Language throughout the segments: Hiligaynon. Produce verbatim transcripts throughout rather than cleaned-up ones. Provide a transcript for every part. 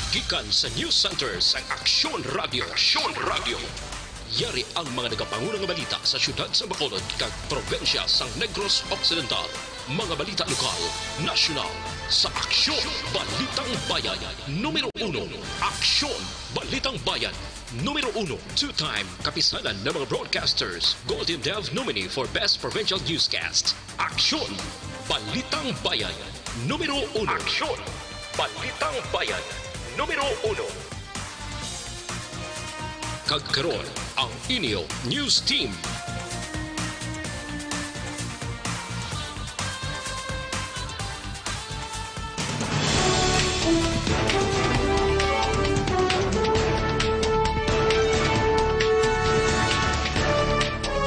Gikan sa News Center sang Aksyon Radio. Aksyon Radio. Yari ang mga nagapanguna nga balita sa siyudad sa Bacolod kag probinsya sang Negros Occidental. Mga balita lokal, nasyonal, sa Aksyon Balitang Bayan. Numero uno, Aksyon Balitang Bayan. Numero uno, two-time kapisanan ng mga broadcasters, Golden Dove nominee for Best Provincial Newscast. Aksyon Balitang Bayan. Numero uno. Aksyon Balitang Bayan. Numero uno. Kag karon, ang inyo news team.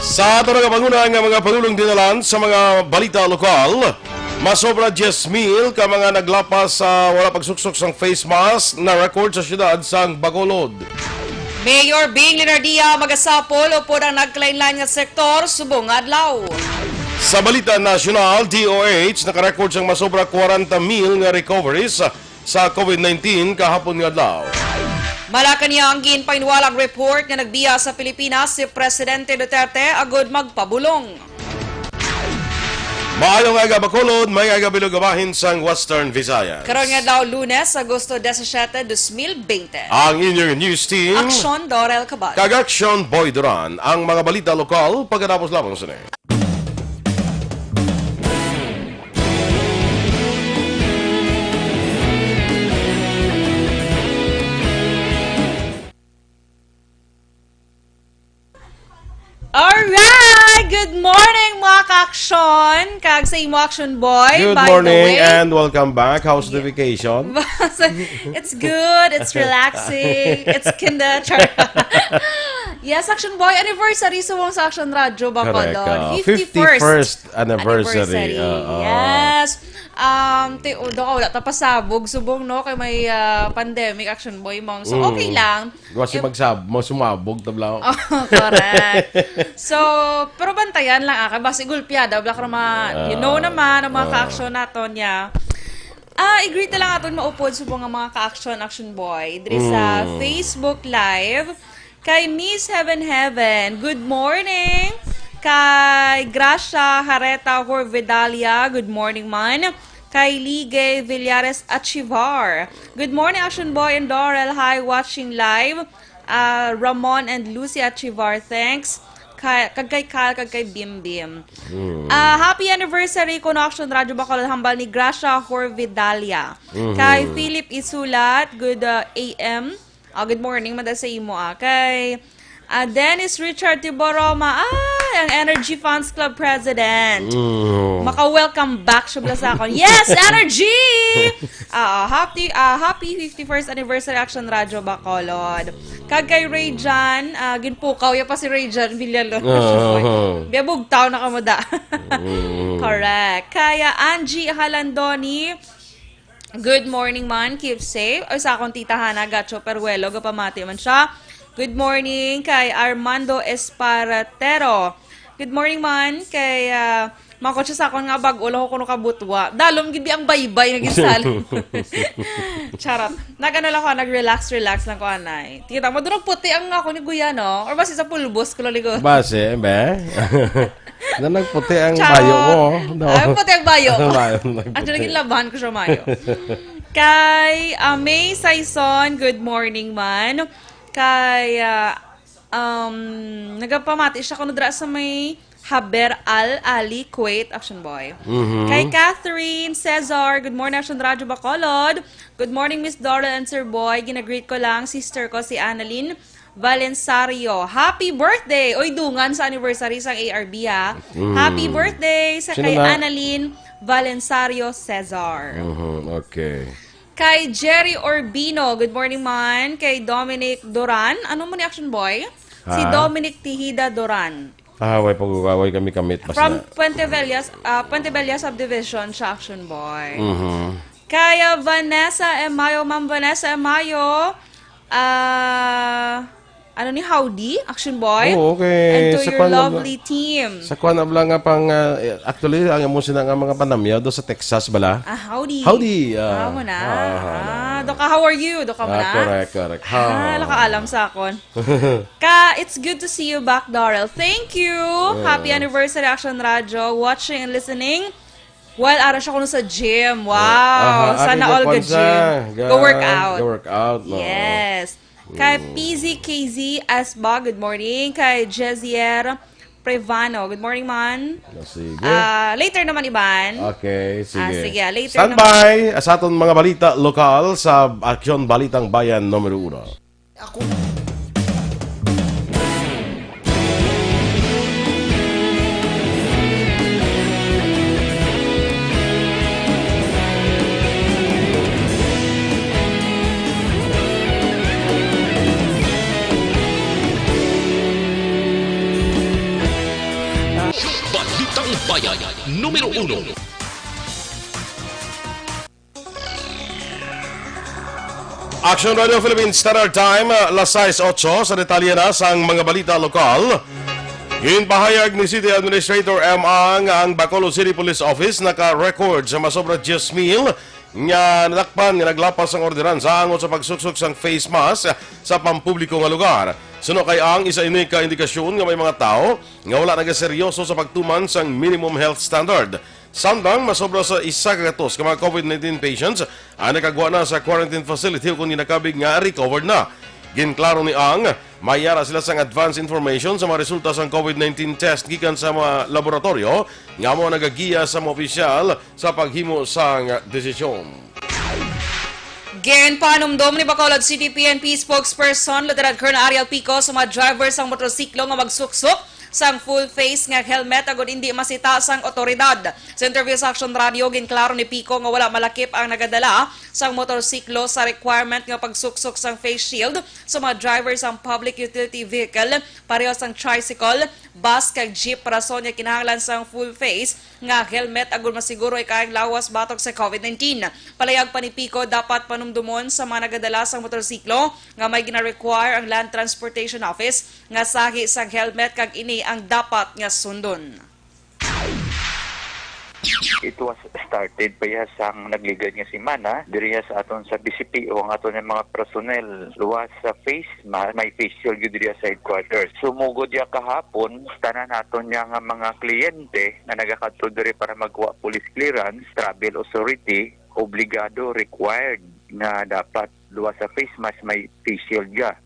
Sa ato nagapanguna nga mga pangulong dinalan sa mga balita lokal, masobra diyes mil ka mga naglapas sa wala pagsuksok sang face mask na record sa siyudad sang Bacolod. Mayor Bing Leonardia magasapol upod ang nagkalainlain nga sektor subong nga adlaw. Sa balita nasyonal, D O H nakarecord sang masobra kwarenta mil nga recoveries sa COVID nineteen kahapon nga adlaw. Malacañang, ginpahinwalag report nga nagbiya sa Pilipinas si Presidente Duterte agud magpabulong. Maayo nga aga Bacolod, may aga bilog bahin sang Western Visayas. Karon nga adlaw, Lunes, Agosto disisiete, dos mil bente. Ang inyong news team, Aksyon Dorel Cabal. Kag Aksyon Boy Duran. Ang mga balita lokal pagkatapos lamang sini. Alright! Good morning, mga ka-aksyon! Kag sa imo, Action Boy, Good by the morning way. and welcome back. How's the Yeah. vacation? It's good. It's relaxing. It's kinda char- Yes, Action Boy, anniversary sa mong sa Action Radio Bacolod. Correct, oh. Fifty-first. Fifty-first anniversary. Anniversary. Oo. Yes. Um, ti-, o, do, wala ta pasabog subong, no? Kay may, ah, pandemic, Action Boy, mong. So, Mm. okay lang. Wa si If magsab-, mo sumabog, tabla. Oh, correct. So, pero bantayan lang, ah, kay basi gulpiada, wala ka ma-, you know Ah, naman, ang mga ah. ka-aksyon naton niya. Ah, i-greet na lang aton maupod subong nga mga ka-aksyon, Action Boy. Diri sa Mm. Facebook Live, kay Miss Heaven Heaven, good morning. Kay Gracia Hareta Horvidalia, good morning man. Kay Ligay Villares Achivar, good morning, Action Boy and Dorel. Hi, watching live. Ah, Ramon and Lucy Achivar, thanks. Kay, kag kay Kal, kag kay Bim Bim. Mm. Ah, happy anniversary kuno, Action Radio Bacolod, hambal ni Gracia Horvidalia. Mhm. Kay Philip Isulat, good, ah, A M. Ah, good morning, mada sa imo, ah. Kay, ah, Dennis Richard Tiboroma, ay, ang Energy Fans Club President. Mm. Maka-welcome back siya bala sa akon. Yes, Energy! Ah, happy, ah, happy fifty-first anniversary, Action Radio Bacolod. Kag kay Ray Jan, ah, ginpukaw ya pa si Ray Jan Villalobos. Ah, ah. Biya bugtaw na kamo da. Mm. Correct. Kaya Angie Halandoni, good morning man, keep safe. Ay, sa akong tita Hana Gacho Peruelo, gapamati man siya. Good morning kay Armando Espartero. Good morning man kay, ah, mangkot siya sa akon nga bag-o lang ko kuno kabutwa. Dalom gid ang baybay nga ginsalig. Charot. Nag-ano lang ko, nag-relax, relax lang ko, anay. Kita mo, doon nagputi ang ako ni Guya, no? Or basi sa pulbos ko lang, ligo. Base, be? Na nagputi ang Charot. bayo mo, no? Ay, puti ang bayo. Bayo, nagputi. Actually, ginlabahan ko siya mayo. Kay, ah, May Saison, good morning man. Kay, ah, um, nagapamati siya kuno dira sa may Haber Al Ali, Kuwait, Action Boy. Mhm. Kay Catherine Cesar, good morning, Action Radio Bacolod. Good morning, Miss Dorel and Sir Boy. Ginagreet ko lang, sister ko, si Annalyn Valensario. Happy birthday! Oy, dungan sa anniversary sang A R B, ha? Mm. Happy birthday sa Sino kay na? Annalyn Valensario Cesar. Mhm, okay. Kay Jerry Urbino, good morning man. Kay Dominic Duran, ano mo ni Action Boy? Si Ha? Dominic Tihida Duran. Ah, way pag-, way kami kamit, basta From Puente Bellas, ah, Puente Bellas Subdivision siya, Action Boy. Mhm. Kaya Vanessa Emayo, Ma'am Vanessa Emayo, ah, ano ni, howdy, Action Boy? Oo, okay. And to Sa your kwan na bla-, lovely team. sa kwan na bla nga pang, ah, eh, actually, ang amo sina nga mga panamyaw do sa Texas bala. Ah, howdy. Howdy, ah, Amo na. ah, ah, Ah, Doka, how are you? Doka mo Ah, na? correct, correct. Ah, Ah. nakaalam sa akon. Ka, it's good to see you back, Daryl. Thank you. Yeah. Happy anniversary, Action Radio. Watching and listening. Well, ara siya kuno sa gym. Wow. Aha, Sana ari all gapon good sa gym. ga-, Go work out. ga-work out, no? Yes. Kay Mm. P Z K Z Asba, good morning. Kay Jezier Prevano, good morning, man. Ah, sige. Ah, later naman, Iban. Okay, Ah, sige. sige, ah, later Standby naman. sa aton mga balita lokal sa Aksyon Balitang Bayan numero uno. Ako. Balitang Bayan, numero uno. Action Radio Philippines Standard Time, uh, las sais otso. Sa detalye na sang mga balita lokal, ginpahayag ni City Administrator M. Ang, ang Bacolod City Police Office naka-record sa masobra diyes mil nga nadakpan nga naglapas sang ordinansa angot sa pagsuksok sang face mask sa pampubliko nga lugar. Suno kay Ang, isa ini ka indikasyon nga may mga tawo nga wala nagaseryoso sa pagtuman sang minimum health standard. Samtang masobra sa isa ka gatos ka mga COVID nineteen patients ang nakagwa na sa quarantine facility ukon ginakabig nga recovered na. Ginklaro ni Ang, may yara sila sang advance information sa mga resulta sang COVID nineteen test gikan sa mga laboratoryo nga amo nagagiya sa mga opisyal sa paghimo sang desisyon. Ginpanumdom ni Bacolod City P N P spokesperson Lieutenant Colonel Ariel Pico sa mga driver sang motorsiklo nga magsuksok sang full face nga helmet agud indi masita sang otoridad. Sa interview sa Action Radio, ginklaro ni Pico nga wala malakip ang nagadala sang motorsiklo sa requirement nga pagsuksok sang face shield sa mga driver sang public utility vehicle, pareho sang tricycle, bus, kag jeep, rason nga kinahanglan sang full face nga helmet agud masiguro ikaayong lawas batok sa COVID nineteen. Palayag pa ni Pico, dapat panumdumon sa mga nagadala sang motorsiklo nga may gina-require ang Land Transportation Office nga sahi sang helmet kag ini ang dapat nga sundon. It was started pa iya sang nagligad nga semana diriya sa aton sa B C P O ang aton nga mga personnel luwas sa face ma-, may face shield gyud diriya sa headquarters. Sumugod iya kahapon, tanan naton niya nga mga kliyente nga nagakadto diri para magkuha police clearance, travel authority, obligado, required nga dapat luwas sa face mask may face shield ka.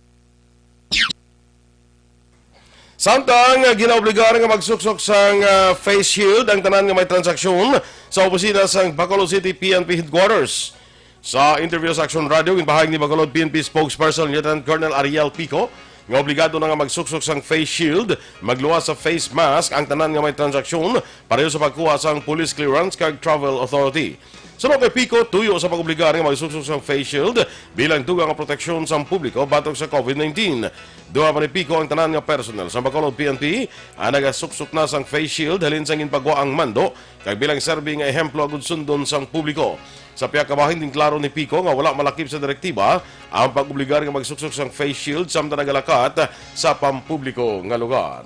Samtang, ah, ginaobligar nga magsuksok sang, ah, face shield ang tanan nga may transaksyon sa opisina sang Bacolod City P N P Headquarters. Sa interview sa Action Radio, ginpahayag ni Bacolod P N P spokesperson Lieutenant Colonel Ariel Pico nga obligado na nga magsuksok sang face shield, magluwas sa face mask ang tanan nga may transaksyon pareho sa pagkuha sang police clearance kag travel authority. Suno kay Pico, tuyo sa pag-obligar nga magsuksok sang face shield bilang dugang nga proteksyon sang publiko batok sa COVID nineteen. Duha pa ni Pico ang tanan nga personnel sa Bacolod P N P ang nagasuksok na sang face shield halin sang ginpagwa ang mando kag bilang serbi nga ehemplo agud sundon sang publiko. Sa pihak ka bahin, ginklaro ni Pico nga wala malakip sa direktiba ang pag-obligar nga magsuksok sang face shield samtang nagalakat sa pampubliko nga lugar.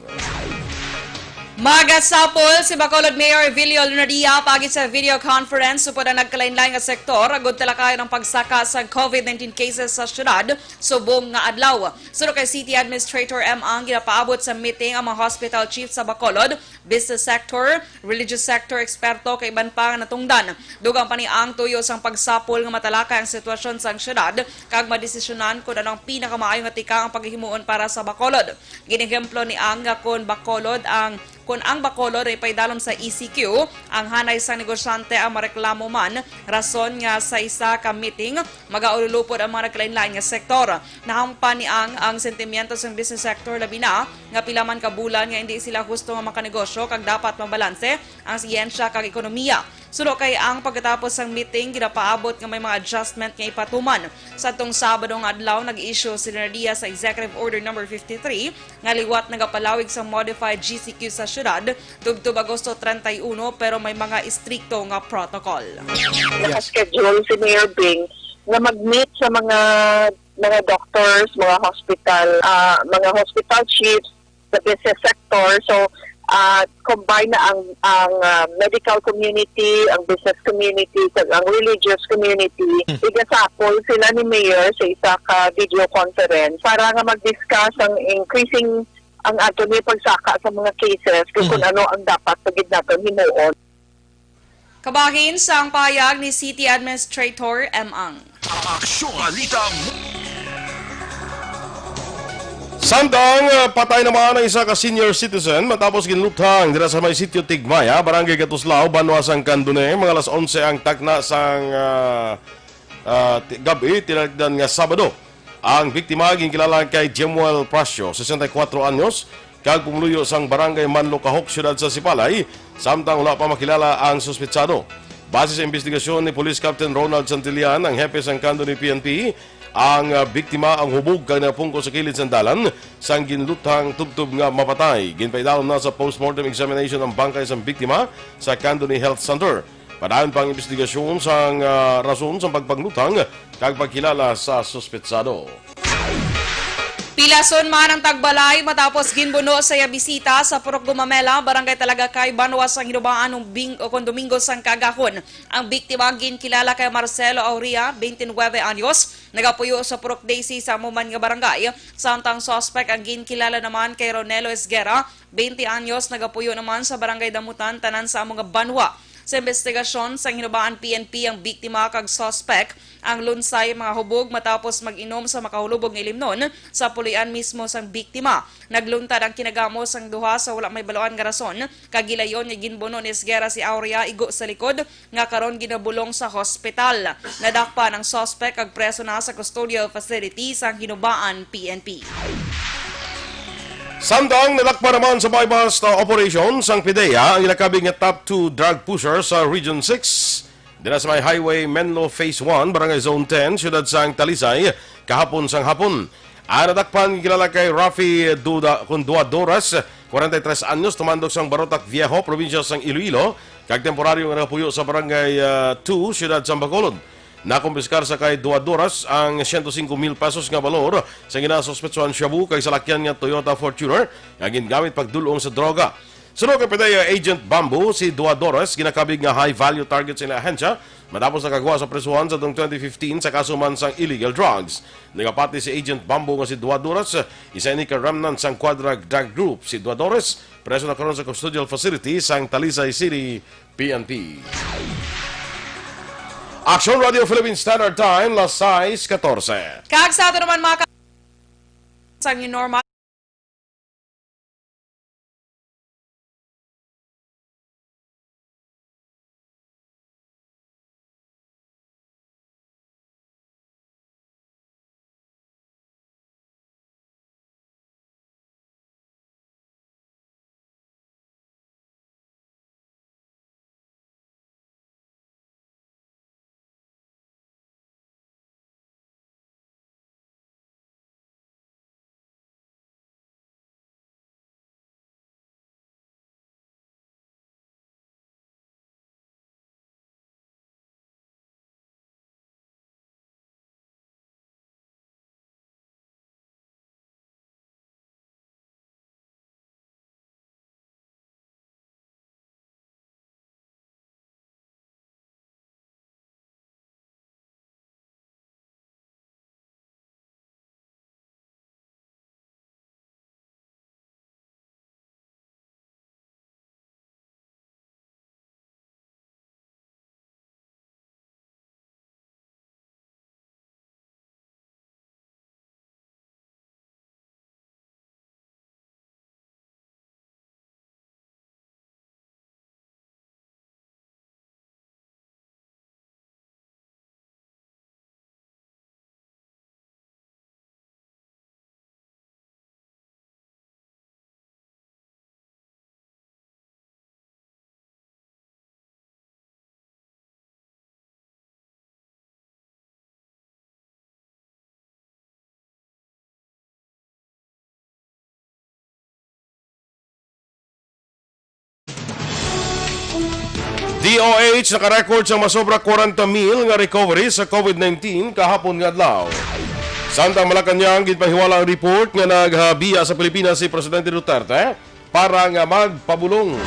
Magasapol si Bacolod Mayor Evilio Lunadia paagi sa video conference upod ang nagkalainlain nga sektor agud talakayan ang pagsaka sa COVID nineteen cases sa syudad subong nga adlaw. Suno kay City Administrator M. Ang, ginapaabot sa meeting ang mga hospital chief sa Bacolod, business sector, religious sector, eksperto kag iban pa nga natungdan. Dugang pa ni Ang, tuyo sang pagsapol nga matalakay ang sitwasyon sang syudad kag madesisyonan kon ano ang pinakamaayo nga tikang ang paghimuon para sa Bacolod. Ginehemplo ni Ang nga kon Bacolod ang, kon ang Bacolod ay paidalom sa E C Q, ang hanay sang negosyante ang mareklamo man, rason nga sa isa ka meeting magaululupod ang mga nagkalainlain nga sektor. Nahampan ni Ang ang sentimiento sang business sector, labi na nga pila man ka bulan nga indi sila husto nga makanegosyo kag dapat mabalanse ang siyensya kag ekonomiya. Suno kay Ang, pagkatapos sang meeting, ginapaabot nga may mga adjustment nga ipatuman. Sa atong Sabado nga adlaw, nag-issue si Lenadia sa Executive Order Number fifty-three nga liwat nagapalawig sa modified G C Q sa syudad tubtob Agosto treinta y uno, pero may mga istrikto nga protocol. Naka-schedule si Mayor Bing na mag-meet sa mga mga doctors, mga hospital, ah, mga hospital chiefs, the business sector. So, ah, combine na ang, ang, ah, medical community, ang business community, kag ang religious community. Hmm. Igasapol sila ni Mayor sa isa ka video conference para nga mag-discuss ang increasing, ang ato ni pagsaka sa mga cases, kag kung Mm. ano ang dapat pa gid naton himuon. Kabahin sang pahayag ni City Administrator M. Ang. Aksyon Balita. Samtang, uh, patay naman ang isa ka senior citizen matapos ginluthang dira sa may sitio Tigmaya, Barangay Gatuslao, banwa sang Candune, mga alas onse ang takna sang, uh, uh, ti-, gab-i, tinalagdan nga Sabado. Ang biktima ginkilala kay Jemuel Prasio, sesenta y cuatro anyos, kag pumuluyo sang Barangay Manlocahok, siyudad sa Sipalay, samtang wala pa makilala ang suspetsado. Base sa investigasyon ni Police Captain Ronald Santillan, ang hepe sang Candune P N P, ang, ah, biktima ang hubog kag napungko sa kilid sang dalan sang ginluthang tubtob nga mapatay. Ginpaidalom na sa postmortem examination ang bangkay sang biktima sa Candune Health Center. Padayon pa ang investigasyon sang, ah, rason sang pagpangluthang kag pagkilala sa suspetsado. Pilason man ang tagbalay matapos ginbuno sa iya bisita sa Purok Gumamela, Barangay Talagakay, banwa sang Hinubaan, nung bing-, o kon Domingo sang kaagahon. Ang biktima ginkilala kay Marcelo Aurea, twenty-nine anyos, nagapuyo sa Purok Daisy sa amo man nga barangay. Samtang suspek ang ginkilala naman kay Ronelo Esguerra, twenty anyos, nagapuyo naman sa Barangay Damutan, tanan sa amo nga banwa. Sa investigasyon sang Hinubaan P N P, ang biktima kag suspek ang lunsay mga hubog matapos mag-inom sa makahulubog nga ilimnon sa puloy-an mismo sang biktima. Nagluntad ang kinagamo sang duha sa wala may baluan nga rason, kag gilayon nga ginbuno ni Esguerra si Aurea igo sa likod, nga karon ginabulong sa hospital. Nadakpan ang suspek kag preso na sa custodial facility sang Hinubaan P N P. Samtang nadakpan naman sa buy-bust operation sang PDEA ang ginakabig nga top two drug pusher sa Region six, dira sa may Highway Menlo Phase one, Barangay Zone ten, siyudad sang Talisay, kahapon sang hapon. Ang nadakpan ginkilala kay Rafi Duda, kun Duadoras, kwarenta y tres anyos, tumandok sang Barotac Viejo, probinsya sang Iloilo, kag temporaryo nga nagapuyo sa Barangay, ah, two, siyudad sang Bacolod. Nakumpiskar sa kay Duadoras ang siyento singko mil pesos nga balor sa ginasuspetsuhan shabu kag salakyan nga Toyota Fortuner nga gingamit pagdul-ong sa droga. Suno kay PDEA Agent Bamboo, si Duadoras ginakabig nga high-value target sa ila ahensya matapos nakagwa sa prisuhan sa tuong twenty fifteen sa kaso man sang illegal drugs. Nagapati si Agent Bamboo nga si Duadoras, isa ini ka remnant sang Quadra Drug Group. Si Duadoras, preso na karon sa custodial facility sang Talisay City P N P. Action Radio Philippine Standard Time, las sais katorse. Kag sa ato naman, mga ka-, sang new normal. D O H naka-record sang masobra kwarenta mil nga recovery sa COVID nineteen kahapon nga adlaw. Samtang Malacañang, ginpahiwala ang report nga naghabiya sa Pilipinas si Presidente Duterte para nga magpabulong.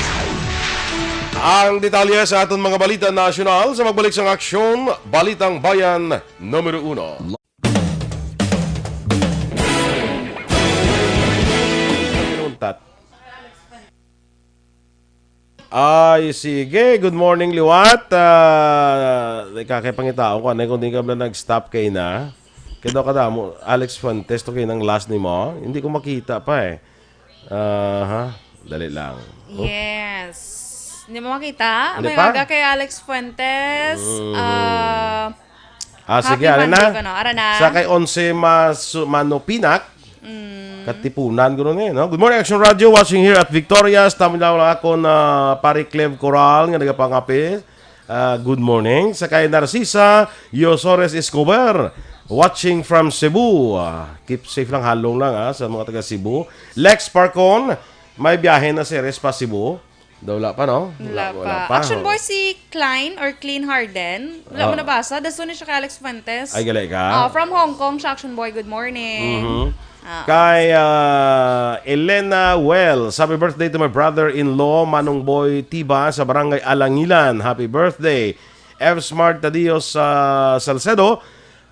Ang detalye sa aton mga balita nasyonal sa magbalik sang aksyon, Balitang Bayan numero uno. Pinuntat. Ay, sige. Good morning, liwat. Ah, ikaw kay pangitaon ko, ano, kung di ka ba nag-stop kay na? Kaya daw ka damo, Alex Fuentes, to kay nang last nimo. Hindi ko makita pa eh. Aha, dali lang. Oh, Yes. Hindi mo makita? hindi May pa? Aga kay Alex Fuentes. Mm. Ah, Ah, sige, Happy ano Monday na? Ko, no? Ara na. Sa kay Onse Masu-, Manopinak, Mm. Katipunan ko nun eh, no? Good morning, Action Radio. Watching here at Victorias. Tama lang ako na pare Clev Coral nga nagapangape. Ah, good morning. Sa kay Narcisa Yosores Escobar, watching from Cebu. Ah, keep safe lang, halong lang, ah, sa mga taga Cebu. Lex Parcon, may biyahe na si Res pa Cebu. Daw wala pa, no? Wala Wala, pa. Wala pa, Action oh. Boy, si Klein or Clean Harden. Wala mo Oh. nabasa? Dason ni siya kay Alex Fuentes. Ay, gali ka? Ah, from Hong Kong siya, Action Boy. Good morning. Mhm. Ah. Kay, ah, Elena Wells, "Happy birthday to my brother-in-law, Manong Boy Tiba, sa Barangay Alangilan. Happy birthday." F Smart Tadios, ah, Salcedo,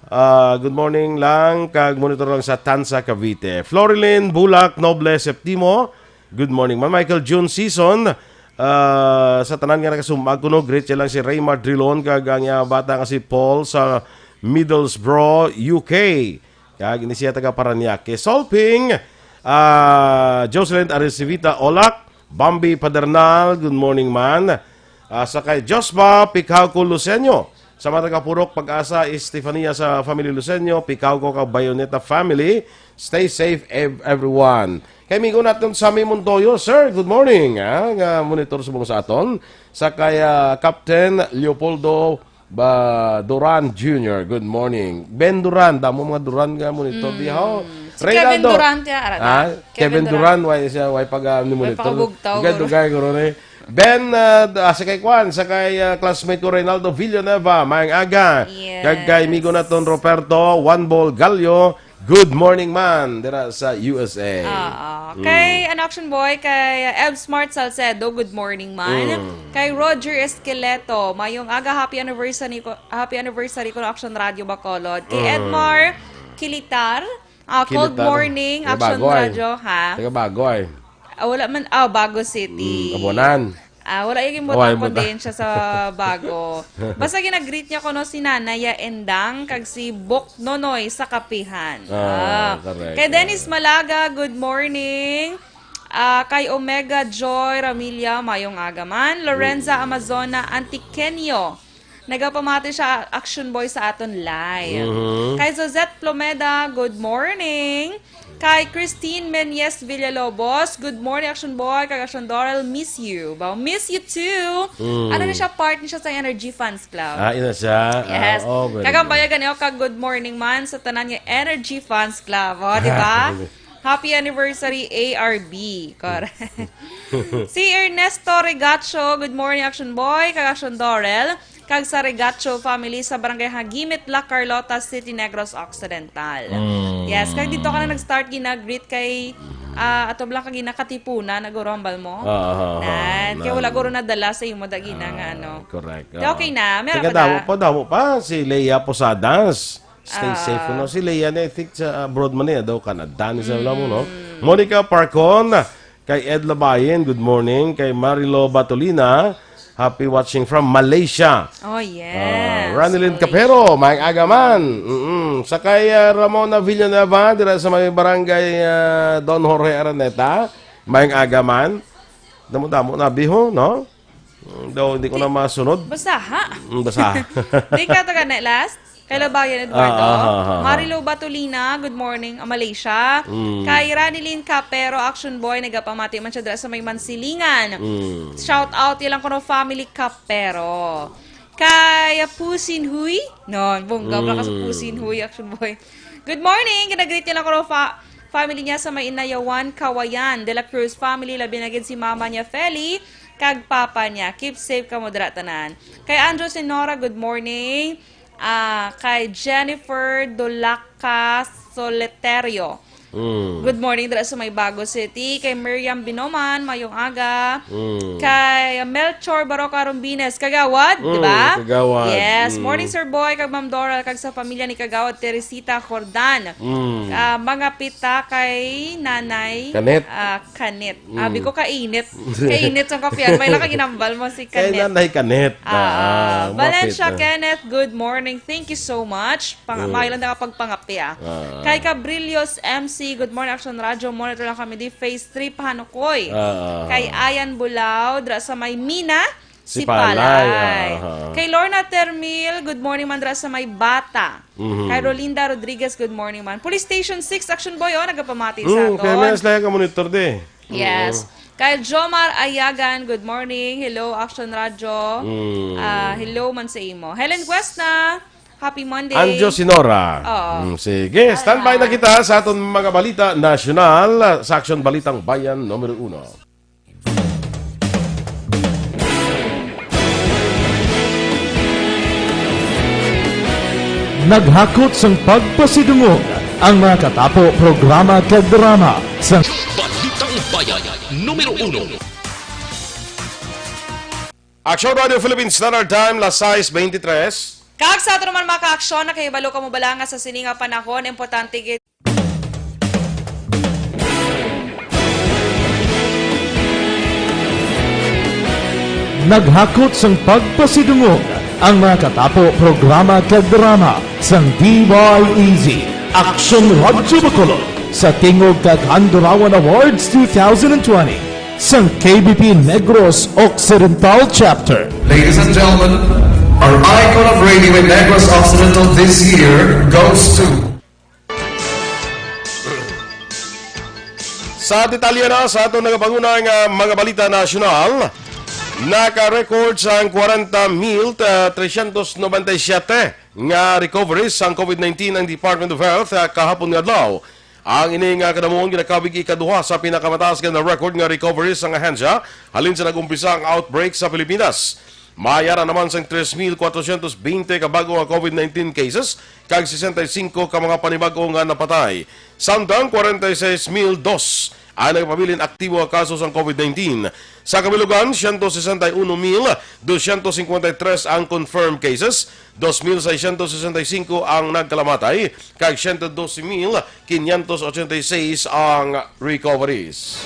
ah, "Good morning lang, kag monitor lang sa Tanza, Cavite." Florilyn Bulak Noble Septimo, "Good morning, man." Michael June Season, ah, sa tanan nga nakasumag kuno, greet siya lang si Raymar Drilon, kag ang iya bata nga si Paul sa Middlesbrough, U K. Kag ini siya taga Parañaque. Solping, ah, Jocelyn Arisivita Olak, Bambi Padernal, good morning, man. Ah, sa kay Josba Picauco Luceño, sa mga taga Purok Pag-asa, Estefania sa family Luceño, Picauco kag Bayoneta family, stay safe ev-, everyone. Kay migo naton Sammy Montoyo, sir, good morning, ah, nga monitor subong sa aton. Sa kay, ah, Captain Leopoldo ba, Duran Junior, good morning. Ben Duran, damo mga Duran nga monitor Mm. diha, oh. Si Reynaldo. Kevin Durant, ya, ara na. Ah, Kevin Kevin Durant. Durant, why siya, why pag, ah, ni Why monitor? Pakabugtaw, Dugay, guro. Dugay, guro, eh. Ben, ah, ah, sa kay Kwan, sa kay, ah, classmate ko, Reynaldo Villanueva, maayong aga. Yes. Kag kay migo naton Roberto, One Ball Gallo, good morning, man, dira sa U S A. Ah, ah. Mm. Kay, ano, Action Boy, kay, ah, Ev Smart Salcedo, good morning, man. Mm. Kay Roger Esqueleto, mayong aga, happy anniversary ko, happy anniversary ko, Action Radio Bacolod. Kay Mm. Edmar Kilitar, ah, good Kilitar. Morning, Taga Action Bago, ay. Radio, ha? Taga Bago, ay. Ah, wala man, ah, Bago City. Mm, Abonan. Ah, wala yung Oh, ay, buta. Kundi siya sa Bago. Basta ginag-greet niya kuno si Nanay Endang kag si Bok Nonoy sa Kapihan. Ah, Ah. Correct. Kay Dennis Malaga, good morning. Ah, kay Omega Joy Ramilla, mayong aga man. Lorenza Mm. Amazona Antiqueño, nagapamati siya, Action Boy, sa aton live. Mhm. Kay Suzette Plomeda, good morning. Kay Christine Menyes Villalobos, good morning, Action Boy, kag Action Dorel, miss you. Ba, miss you too. Mm. Ano na siya, part ni siya sa Energy Fans Club. Ah, ina siya. Yes. Ah, oh, very Kagambayagan good. Niyo kag good morning man sa tanan nga Energy Fans Club. Oh, di ba? Happy anniversary, A R B. Correct. Si Ernesto Regacho, good morning, Action Boy, kag Action Dorel, kag sa Regacho family sa Barangay Hagimit, La Carlota City, Negros Occidental. Mm. Yes, kag dito ka na nag-start ginag-greet kay, ah, ato lang kag ginakatipunan, nagurambal mo. Ah, ah, ah, Nan, kaya wala nan. Guro nadala sa imo dagina nga Ah, ano. Correct. Di, okay Ah. na, meron Teka, pa damo na. Pa, damo pa. Si Leia Posadas. Stay Ah. safe, no? Si Leia na, I think, sa abroad man niya daw, Canada, ni sa alam mo, no? Mm. Monica Parcon, kay Ed Labayen, good morning. Kay Marilo Batolina, happy watching from Malaysia. Oh, yes. Ah, Ronilyn Malaysia. Capero, maayong aga man. Mm-mm. Sa kay, ah, Ramona Villanueva, dira sa may barangay, ah, Don Jorge Araneta, maayong aga man. Damo-damo na, biho, no? Mm, daw, hindi ko na masunod. Basta, ha? Mm, basta. Di ka taga na last? Kay Labayan Eduardo. Ah, ah, ah, ah, ah. Marilo Batulina, good morning, ah, Malaysia. Mm. Kay Ranilyn Capero, Action Boy, nagapamati man siya dira sa may Mansilingan. Mm. Shout out ilang kuno family Capero. Kay, ah, Pusin Huy. No, bongga pala ka sa Mm. Pusin Huy, Action Boy. Good morning. Ginagreet niya lang kuno fa-, family niya sa may Inayawan, Kawayan. De La Cruz family, labi na gid si mama niya, Feli, kag papa niya. Keep safe kamo dira tanan. Kay Andrew Senora, good morning. Ah, kay Jennifer Dulaca Soleterio. Mm. Good morning dira sa may Bago City. Kay Miriam Binoman, mayong aga. Mm. Kay Melchor Baroca Rombines, Kagawad, Mm, di ba? Kagawad. Yes. Mm. Morning, Sir Boy, kag Ma'am Doral, kag sa pamilya ni Kagawad Teresita Jordan. Mm. Ah, mga pita kay Nanay, Kanet. Ah, Kanet. Mm. Abi ko, kainit. Kainit ang kapian. May lang kaginambal mo si Kay Kanet. Nanay Kanet. Ah, Ah, ah, Valencia mapit, ah. Kenneth, good morning. Thank you so much. Pang-, Mm. May lang nakapagpangapi, ah. Ah. Kay Cabrillos M C, good morning, Action Radio. Monitor lang kami di phase three, Pahanukoy. Ah. Kay Ayan Bulao, dira sa may Mina, Sipalay. Sipalay. Ah, ah. Kay Lorna Termil, good morning man dira sa may Bata. Mhm. Kay Rolinda Rodriguez, good morning man. Police Station six, Action Boy, oh, nagapamati sa Mm, kay aton. May sila ka monitor di. Yes. Oo. Kay Jomar Ayagan, good morning. Hello, Action Radio. Mm. Ah, hello man sa imo. Helen Cuesta, happy Monday. Anjo Sinora. Oo. Mm, sige, standby na Alright. kita sa aton mga balita nasyonal sa Action Balitang Bayan numero uno. Naghakot sang pagpasidungog ang mga katapo programa kag drama sa Balitang Bayan numero uno. Action Radio Philippines Standard Time, las sais veintitrés. Kag sa ato naman, mga ka-aksyon, nakahibalo kamo bala nga sa sini nga panahon, importante gid Naghakot sang pagpasidungog ang mga katapo programa kag drama sang D Y E Z Action Radyo Bacolod sa Tingog kag Handurawan Awards two thousand twenty sang K B P Negros Occidental Chapter. Ladies and gentlemen, our icon of radio in Negros Occidental this year goes to Sa detalye na sa aton nagapanguna nga mga balita nasyonal, naka-record sang kwarenta mil, ah, tresyentos nobenta y siyete nga recoveries sang COVID nineteen ang Department of Health, ah, kahapon nga adlaw. Ang ini nga kadamuon ginakabig ikaduha sa pinakamataas nga na-record nga recoveries sang ahensya halin sa nag-umpisa ang outbreak sa Pilipinas. Maayaran naman sang tres mil kwatrocientos bente ka bag-o nga COVID nineteen cases kag sesenta y singko ka mga panibag-o nga napatay. Samtang kwarenta y seis mil dos ang nagapabilin aktibo nga kaso sang COVID nineteen. Sa kabilugan, siyento sesenta y uno mil dosyentos singkwenta y tres ang confirmed cases, dos mil seisyentos sesenta y singko ang nagkalamatay, kag siyento dose mil quinientos ochenta y seis ang recoveries.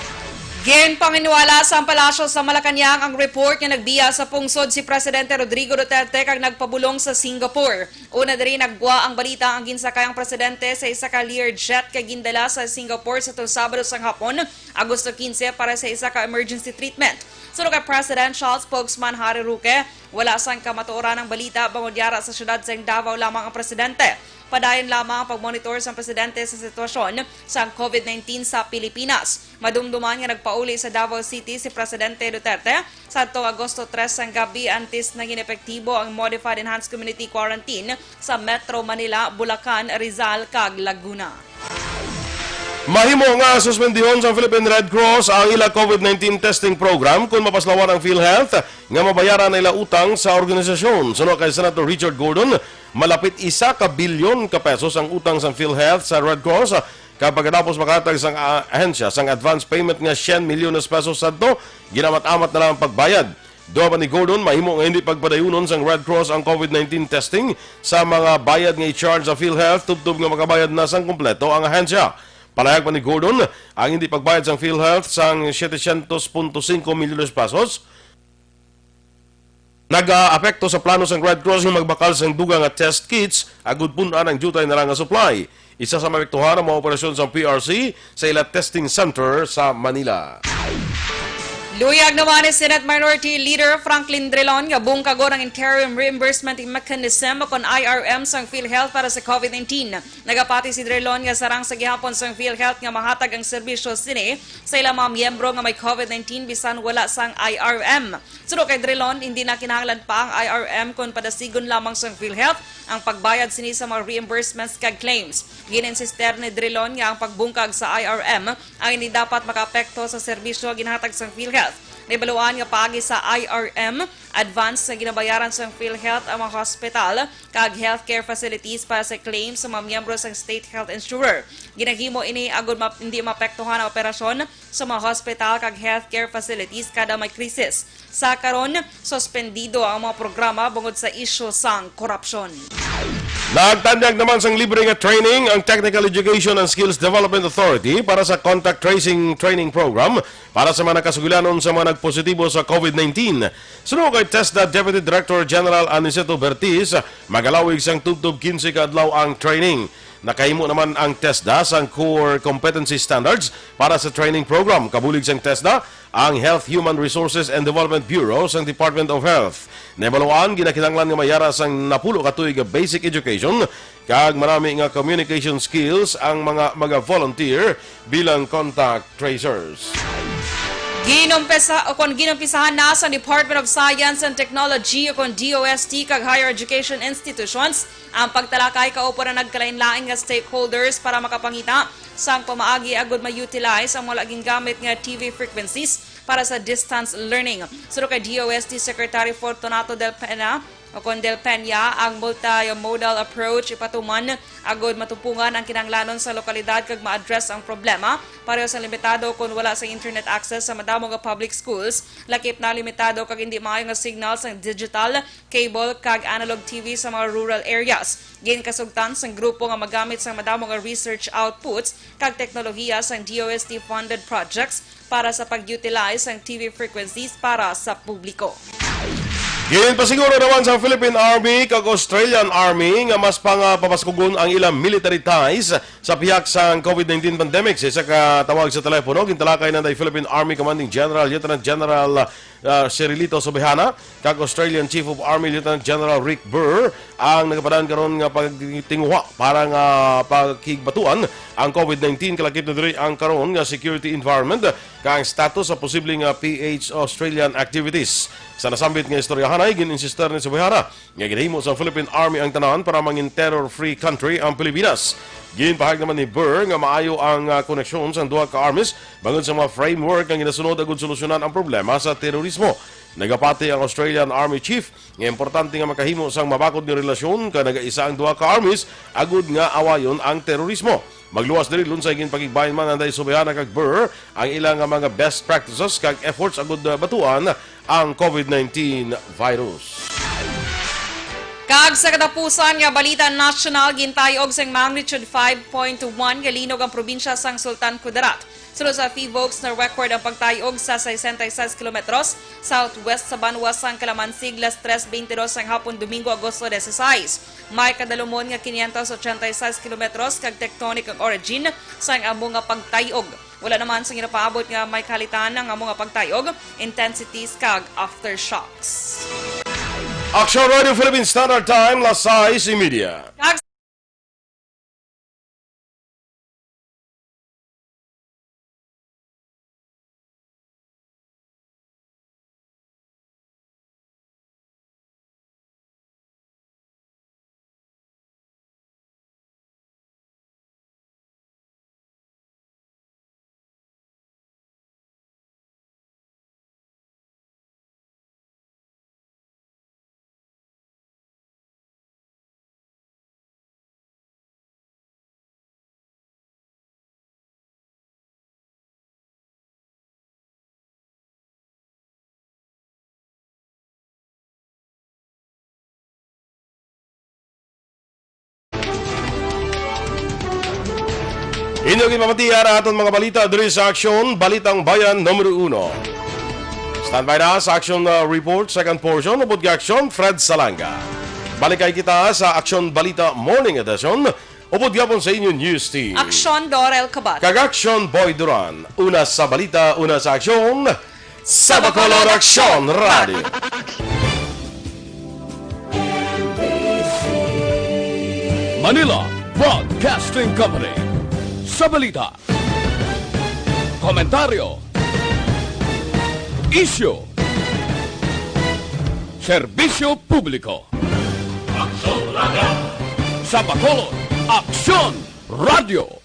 Ginpanginiwala sa Palasyo sa Malacañang ang report nga nagbiya sa pungsod si Presidente Rodrigo Duterte kag nagpabulong sa Singapore. Una diri, naggwa ang balita ang ginsakay ang presidente sa isa ka Learjet kag gindala sa Singapore sa Sabado sang hapon, Agosto quince, para sa isa ka emergency treatment. Suno kay Presidential Spokesman Harry Roque, wala sang kamatuoran ang balita bangod yara sa siyudad sang Davao lamang ang presidente. Padayon lamang ang pagmonitor sang presidente sa sitwasyon sang COVID nineteen sa Pilipinas. Madumduman nga nagpauli sa Davao City si Presidente Duterte sadto Agosto tres sang gabi, antes naging epektibo ang Modified Enhanced Community Quarantine sa Metro Manila, Bulacan, Rizal, kag Laguna. Mahimo nga suspendihon sang Philippine Red Cross ang ila COVID nineteen testing program kon mapaslawan ang PhilHealth nga mabayaran ang ila utang sa organisasyon. Suno kay Senator Richard Gordon, malapit isa ka bilyon ka pesos ang utang sang PhilHealth sa Red Cross, kag pagkatapos makahatag sang, ah, ahensya sang advance payment nga syen milyones pesos sadto, ginamat-amat na lang ang pagbayad. Dugang pa ni Gordon, mahimo nga hindi pagpadayunon sang Red Cross ang COVID nineteen testing sa mga bayad nga i-charge sa PhilHealth tubtob nga makabayad na sang kompleto ang ahensya. Palayag pa ni Gordon, ang hindi pagbayad sang PhilHealth sang setecientos punto singko milyones pesos nagaapekto sa plano sang Red Cross nga magbakal sang dugang nga test kits agud pun-an ang diutay na lang nga supply. Isa sa maapektuhan ang mga operasyon sang P R C sa ila testing center sa Manila. Luyag naman ni Senate Minority Leader Franklin Drilon nga bungkagon ang interim reimbursement mechanism o kon I R M sang PhilHealth para sa COVID nineteen. Nagapati si Drilon nga sarang sa gihapon sang PhilHealth nga mahatag ang serbisyo sini sa ilang mga miyembro nga may COVID nineteen bisan wala sang I R M. Suno kay Drilon, hindi na kinahanglan pa ang I R M kon padasigon lamang sang PhilHealth ang pagbayad sini sa mga reimbursements kag claims. Gin-insister ni Drilon nga ang pagbungkag sa I R M ang hindi dapat makaapekto sa serbisyo ginhatag sang PhilHealth. Nahibaluan nga paagi sa I R M, advance nga ginabayaran sang PhilHealth ang mga hospital kag healthcare facilities para sa claim sa mga miyembro sang state health insurer. Ginahimo ini agud ma-, hindi maapektuhan ang operasyon sa mga hospital kag healthcare facilities kada may krisis. Sa karon, suspendido ang mga programa bungod sa isyu sang korupsyon. Nagtanyag naman sang libre nga training ang Technical Education and Skills Development Authority para sa contact tracing training program para sa mga nakasugilanon sa mga nagpositibo sa COVID nineteen. Suno kay TESDA Deputy Director General Aniceto Bertiz, magalawig sang tubtob quince ka adlaw ang training. Nakahimo naman ang TESDA sang core competency standards para sa training program. Kabulig sang TESDA, ang Health Human Resources and Development Bureau sang Department of Health. Nahibaluan, ginakinahanglan nga mayara sang napulo ka tuig nga basic education kag marami nga communication skills ang mga mag-volunteer bilang contact tracers. Ginumpisa, o kon ginumpisahan na sa Department of Science and Technology, o kon D O S T, kag higher education institutions ang pagtalakay kauban ang nagkalain-lain nga stakeholders para makapangita sang pamaagi agud ma-utilize ang wala gingamit nga T V frequencies para sa distance learning. Suno kay D O S T Secretary Fortunato Del Pena, o kon Del Peña, ang multimodal approach ipatuman agud matupungan ang kinahanglanon sa lokalidad kag ma-address ang problema pareho sa limitado kon wala sa internet access sa madamo nga public schools, lakip na limitado kag hindi maayo nga signal sang digital, cable, kag analog T V sa mga rural areas. Ginkasugtan sang grupo nga magamit sang madamo nga research outputs kag teknolohiya sang D O S T funded projects para sa pag-utilize sang T V frequencies para sa publiko. Ginpasiguro naman sa Philippine Army kag Australian Army nga mas pangapabaskugon ang ilang military ties sa pihak sang COVID nineteen pandemic. Sa isa ka tawag sa telepono, gintalakay na ni Philippine Army Commanding General Lieutenant General, ah, Cirilito Subihana kag Australian Chief of Army Lieutenant General Rick Burr ang nagapadaan karon nga pagtinguha para nga pakigbatuan ang COVID nineteen, kalakip na diri ang karon nga security environment kag ang status sa posible nga P H Australian activities. Sa nasambit nga istoryahanay, gin-insister ni Subihana nga ginahimo sa Philippine Army ang tanan para mangin terror-free country ang Pilipinas. Ginpahayag naman ni Burr nga maayo ang, ah, koneksyon sang duha ka armies bangod sa mga framework nga ginasunod agud solusyonan ang problema sa terorismo. Nagapati ang Australian Army Chief nga importante nga makahimo sang mabakod nga relasyon kag nagaisa ang duha ka armies agud nga awayon ang terorismo. Magluwas diri, lunsay ginpakigbahin man ni Subihana kag Burr ang ila nga mga best practices kag efforts agud, ah, batuan ang COVID nineteen virus. Kag sa katapusan nga balita nasyonal, gintayog sang magnitude five point one nga linog ang probinsya sang Sultan Kudarat. Suno sa PHIVOLCS, na-record ang pagtayog sa sesenta y seis kilometros southwest sa banwa sang Calamansig, las tres beintidos sang hapon, Domingo, Agosto dieciséis. May kadalumon nga quinientos ochenta y seis kilometros kag tectonic ang origin sang amo nga pagtayog. Wala naman sang ginapaabot nga may kahalitan ang amo nga pagtayog, intensities kag aftershocks. Aksyon Radio Philippine Standard Time, las sais y media. Kag Inyo ginpamatian ang aton mga balita diri sa Aksyon, Balitang Bayan numero uno. Standby na sa Aksyon, uh, Report, second portion, upod kay Aksyon, Fred Salanga. Balik kay kita sa Aksyon Balita Morning Edition, upod gihapon sa inyo news team. Aksyon, Dorel Cabal. Kag Aksyon, Boy Duran. Una sa balita, una sa aksyon. Sa Bacolod Aksyon Radio. Manila Broadcasting Company. Sa balita, komentaryo, isyu, serbisyo publiko. Aksyon Radio. Sa Bacolod, Aksyon Radio.